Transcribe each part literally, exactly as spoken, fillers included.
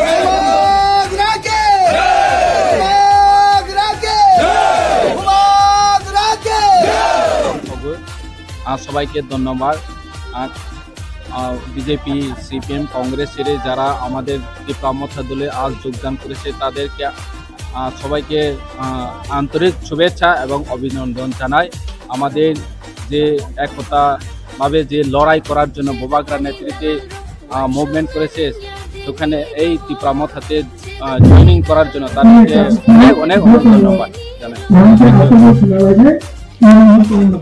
Bubagra ki! Bubagra ki! Bubagra ki! আহ, সবাইকে ধন্যবাদ। আহ, আহ, BJP, CPM, Congress ছেড়ে যারা আমাদের ত্রিপুরা মথা দলে আজ যোগদান করেছে, তাদেরকে, আহ, সবাইকে, আহ, আন্তরিক শুভেচ্ছা এবং অভিনন্দন জানাই। আমাদের যে একতাভাবে যে লড়াই করার জন্য বুবাগ্রা নেতৃত্বে, আহ, মুভমেন্ট করেছে, সেখানে এই ত্রিপুরা মথাতে, আহ, জয়েনিং করার জন্য তাদেরকে অনেক অনেক ধন্যবাদ জানাই।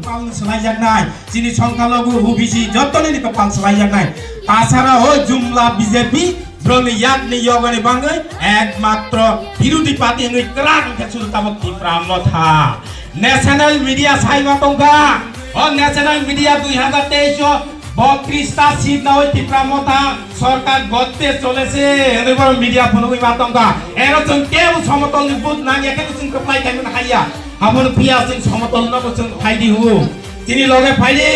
Palni swlaijaknai, chini songkhalogo O B C jotoni ni palni swlaijaknai. Tasara o jumla B J P, broni yakni yogani bangwi ekmatro birodhi party wngwi kwrak wngkha sudu tabok Tipra Motha. National media saima tongkha. O national media dui hazar teis o botris ta seat nawi Tipra Motha sorkar gotte cholese hwnwi borok media phunugwi ma tongkha. Ero chwng kebo somotolni vote nangya khe chwng kwplai khaimani haiya. Aboni phiya chwng somotol nobo chwng phaidi hu. Chini loge phaidi.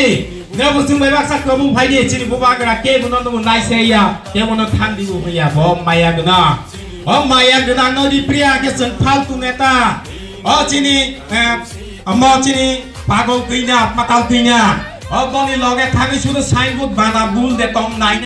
Nobo chwng bai baksa kwbung phaidi. Chini bubagra kebo no nobo naisaiya. Kebo no thangdi bo haiya. Bo maya gwnang. O maya gwnang no di priya khe chwng phaltu neta. O chini, eh, omo chini pagol twina, patal twina. O boni loge thangwi sudu signboard bana bul de tong nai.